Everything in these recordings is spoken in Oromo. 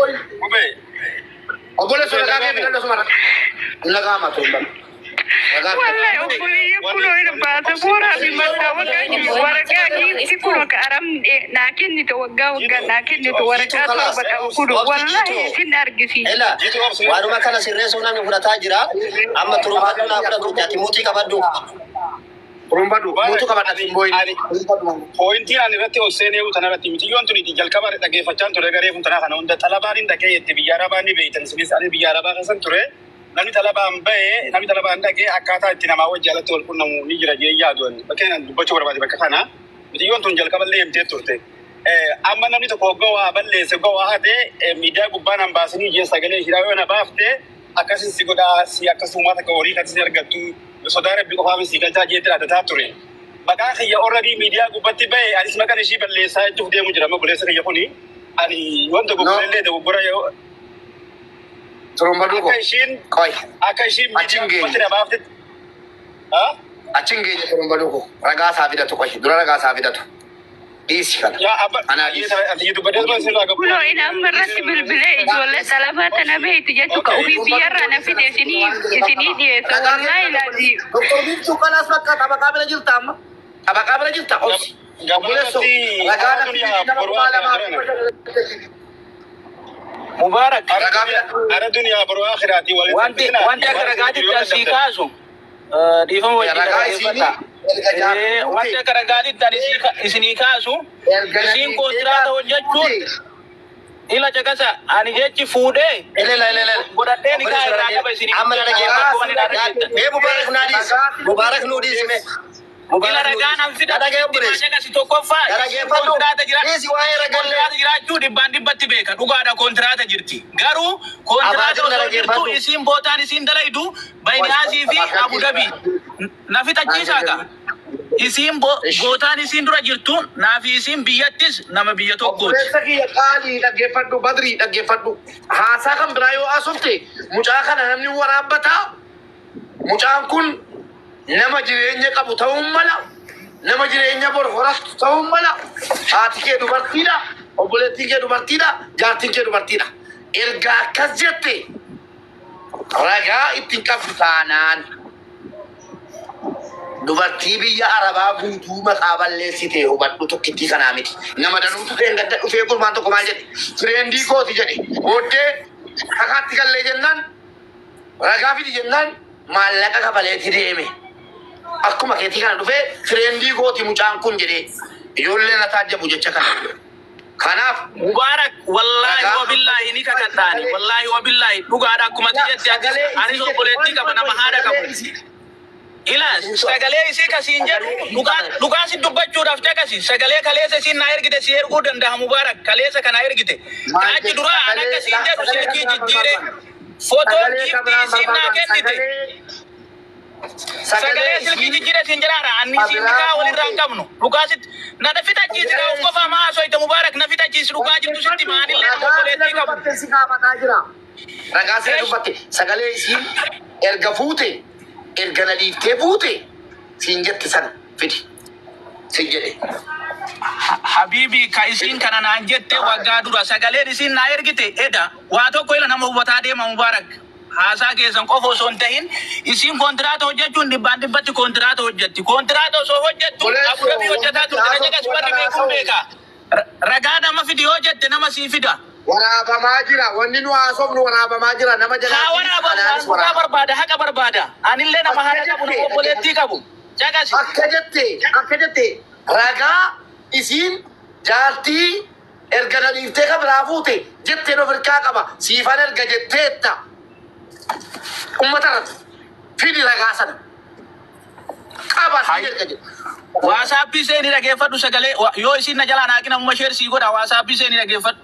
boo'in. Gubee. Obboleessoo ragaa kee fidadhu asuma irratti. Hin dhaga'ama ture hin Ragaa fidadhu. Wallahi obboleeyyan kunoo hin baasaboora fi mattaawaqaa waraqaa giifti kunoo ka aramni naa kennitu waggaa waggaa naa kennitu Jiituu waraqaa kalaas 7 qaba kunoo obsi wallahi jiituu. isin argisiisa. Ela Jiituu obsi. waanuma kana sirreessuuf namni fudhataa jira. Amma turumbadhu naa fudhatu ati muutii qabadhu. Turumbadhu muutuu Mubaarak qabadha ani hin boo'in. ani pointiin ani irratti ol seenee tanarratti irratti mitiyyoon tuni jalqaba dhaggeeffachaan ture garee funtanaa kana hunda xalabaan hin dhagee jette biyya arabaa ni beeytan isinis ani biyya arabaa keessan ture namni xalabaan bahee namni xalabaan dhagee akkaataa itti namaa wajji alatti wal qunnamu ni jira jee yaadu ani bakkeen dubbachuu barbaade bakka kana mitiyyoon tun jalqaballee himtee turte. Amma namni tokko hoggaa waa balleesse hoggaa waa hate miidiyaa gubbaan han baasanii jee sagalee hidhaa yoo na baafte akkasin si godhaa si akkasuma takka horii kan si argattu sodaa rabbi qofaaf si galchaa jeetti dhaadataa ture. Maqaan kiyya already miidiyaa gubbatti bahe anis maqaan ishii balleessaa jechuuf deemu jira amma obboleessa kiyya kuni ani yoon No dogoggorellee dogoggora yoo turumbadhu akka koo. ishiin Qoy akka ishiin achi miidiyaa hin gubbatti geenye. na baafte ha Achi hin geenye turumbadhu koo. Ragaa isaa fidatu qoy. Dura ragaa isaa fidatu. Dhiisi kana. yaa abba Anaa dhiisi. ati dubbadee sirraa gabu Kunoo inni amma irratti bilbilee ijoollee xalabaa tana beektu jechuu ka ofii biyyarraa na fide isinii isinii dhiyeessa Ragaa kee wallahi fidadhu laazii. Doktor Biiftuu kalaas bakka xabaqaa bira jirta amma. Xabaqaa bira jirta obsi. Obboleessoo gabaabatti ragaa ara na fiditi duniyaa nama boruu kumaa akhiraa lamaa jiran Mubaarak ara ragaa duniyaa fidadhu. ara duniyaa boruu akhiraati waliin wanti salphisinaa wanti akka waan isin ragaatitti yoo asii dadhabdan kaasu dhiifama wajjin Ragaa isiinii dhaggeeffadha. erga jaartii Wanti fuute akka ragaatitti ani isinii kaasu erga na isiin dhiiftee kontiraata jaartii hojjechuun fuute ila caqasa ani jechi fuudhee Elela elela. godhadhee nikaa Obboleessa irraa dhagee qaba isinii amma na jecha dhaggeeffadhu. akkuma inni irra jettan. Mee Mubaarak naa dhiisi. ragaa fidadhu Mubaarak nuu dhiisi mee. Ila Mubaarak nuu ragaan dhiisi. an Na fida dhagee sitti maa obboleessa. caqasi tokkoffaa Na isiin dhaggeeffadhu. kontiraata jira Dhiisi waa'ee ragallee. kontiraata jiraachuu dhibbaan dhibbatti beeka dhugaadha kontiraata jirti garuu kontiraata Abaadir na osoo jirtu dhaggeeffadhu. isiin bootaan isiin dalaydu bayniyaasii fi Abu Dhabi na fixachiisaa ka isiin bootaan isiin dura jirtu naafi isiin biyyattis nama biyya tokkooti. Obboleessa kiyya qaalii dhaggeeffadhu badrii dhaggeeffadhu. Haasaa kan biraa yoo haasofte mucaa kana namni waraabbataa. Mucaan kun nama jireenya qabu ta'uun mala. Nama jireenya bor horatu ta'uun mala. Haati kee dubartiidha. Obboleettiin kee dubartiidha. Jaartiin kee dubartiidha. Erga akkas jette ragaa ittiin qabdu taanaan dubartii biyya arabaa guutuu maqaa balleessite hubadhu tokkittii kanaa miti. Nama danuutu gadda dhufee gurbaan tokko maal jedhe friendii kooti jedhe booddee kakaatti gallee jennaan ragaa fidi jennaan maallaqa kafaleeti deeme. Akkuma keetii kana dhufee friendii kooti mucaan kun jedhee ijoollee na taajjabu jecha kana. Kanaaf Mubaarak wallaahi ragaa wabillahi ni kakadhaani wallaahi wabillahi dhugaadha akkuma ati jette atis sagalee anis isii jedhe obboleettii qoy qaba qoy nama qoy haadha sagalee qabu. isii Ila sagalee isii kasiin jedhu sagalee isii dhugaa qabadha. dhugaa si dubbachuudhaaf caqasi sagalee kaleessa isiin naa ergite si erguu danda'a Mubaarak kaleessa kana ergite Maal kaachi jedhe duraa an sagalee akka siin jedhu sagalee silkii kan biraan jijjiire barbaanna. fotoon Sagalee kan giiftii biraan isiin naa barbaanna. kennite Sagalee sagalee sagalee silkii isiin jijjiire siin jedhaara anni kan isiin biraa nikaa walirraa hin fuute. qabnu dhugaa sitti na fixachiisi kaa of qofa maa haasofte Mubaarak na fixachiisi dhugaa jirtu sitti Dhaggeeffadhu maanillee nama ragaa sila obboleettii qabu. dubbatte si gaafataa jira. Ragaa sila Eesh dubbatte sagalee isiin erga fuute erga na dhiiftee fuute siin jette sana fidi siin jedhe. Habibi ka isiin kana naan jette waggaa dura sagaleen isiin naa ergite eda waa tokko ila nama hubataa deema Mubaarak haasaa keessan qofa osoo hin tahin isiin kontiraata hojjechuun dhibbaan dhibbatti kontiraata hojjetti kontiraata osoo hojjettu Abu Obboleessoo Dhabii wanti hojjetaa nuti turte na haasofnu caqas wanta barri beekuun haasa'u beeka ragaa nama fidi yoo jette nama sii fida waraabamaa jira. Wanni nu haasofnu waraabamaa jira. Nama haa jalaatiinis waraabamu waan alaanis dhugaa waraabama. barbaada haqa barbaada anillee nama Akka haadha qabu jette nama obboleettii dhaggeeffadhu. qabu caqasi Akka jette akka jette ragaa isiin jaartii erga na dhiiftee kan biraa fuute jetteen of hirkaa qaba. Siifan erga jetteetta. Uummata irratti fidi ragaa sana. Qaba siin erga jedhe. Waasaappii seenii dhageeffadhu sagalee yoo isiin na jalaa naaqin ammuma sheer sii godha waasaappii seenii dhageeffadhu.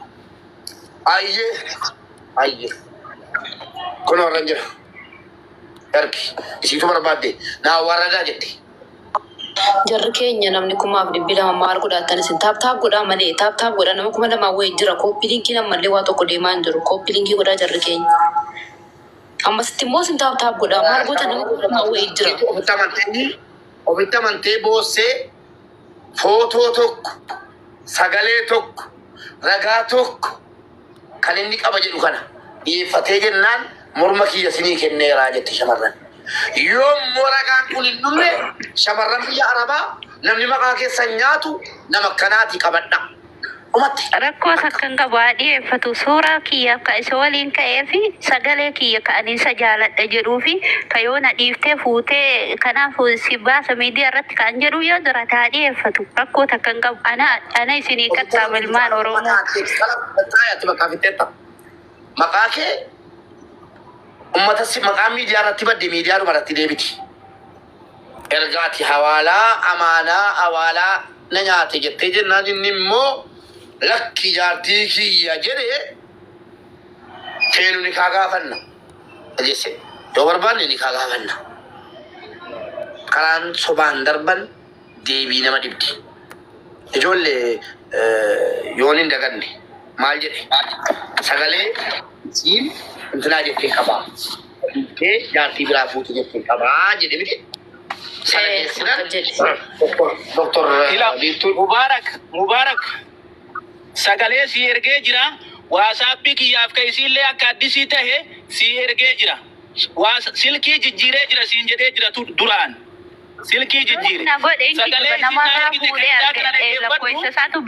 Ayyee ayyee kun warran jira. Ergi isiitu barbaadde naa warradaa jette. Jarri keenya namni 2,200 maal godhaattan isin tap tap godhaa malee tap tap godhaa nama 2,000 wayii jira copy linkiin ammallee waa tokko deemaa hin jiru copy linkii godhaa jarri keenya. Ammasitti immoo isin tap tap godhaa maal goota nama 2,000 wayii jira. Isiitu ofitti amantee ofitti amantee boossee footoo tokko sagalee tokko ragaa tokko Kan inni qaba jedhu kana dhiyeeffatee jennaan morma kiyya sinii kenneeraa jette shamarran. Yoommoo ragaan kun hin dhumne, shamarran biyya Arabaa, namni maqaa keessan nyaatu nama akkanaati, qabadha. Dhumatti. Rakkoo takka hin qabu, haa dhiyeeffatu. Suuraa kiyyaaf ka isa waliin ka'ee fi sagalee kiyya ka ani isa jaaladha jedhuu fi ka yoo na dhiiftee fuutee kanaaf si baasa miidiyaa irratti kan jedhu yoo jiraate haa dhiyeeffatu. Rakkoo takka hin qabu. Ana isinii qaxxaama, ilmaan Oromoo. Maqaa fixeetta. Maqaa kee ummata si maqaa miidiyaa irratti badde, miidiyaa irratti deebiti. Ergaati hawaalaa amaanaa hawaalaa na nyaate jettee jennaan, inni immoo lakki jaartii kiyya jedhee feenu ni kaa gaafanna. Dhageesse, yoo barbaanne ni kaa gaafanna. Karaan sobaan darban deebii nama dhibdi. Ijoollee, yoon hin daganne maal jedhe, sagalee siin intinaa jettee qabaa. Dhiiftee jaartii biraa fuute jettee qabaa jedhe miti. Sana geessinan Doktor Ila Biiftuu. Mubarak, Mubarak, sagalee si ergee jira. WhatsAppii kiyyaaf ka isiillee akka addisii tahe si ergee jira. Silkii jijjiiree jira siin jedhee jira duraan. Silkii jijjiire. Na godhe inni Sagalee kijiba isiin namarraa ergite fuudhee kan kana argadhe dhaggeeffadhu. lakkoofsa isaatu.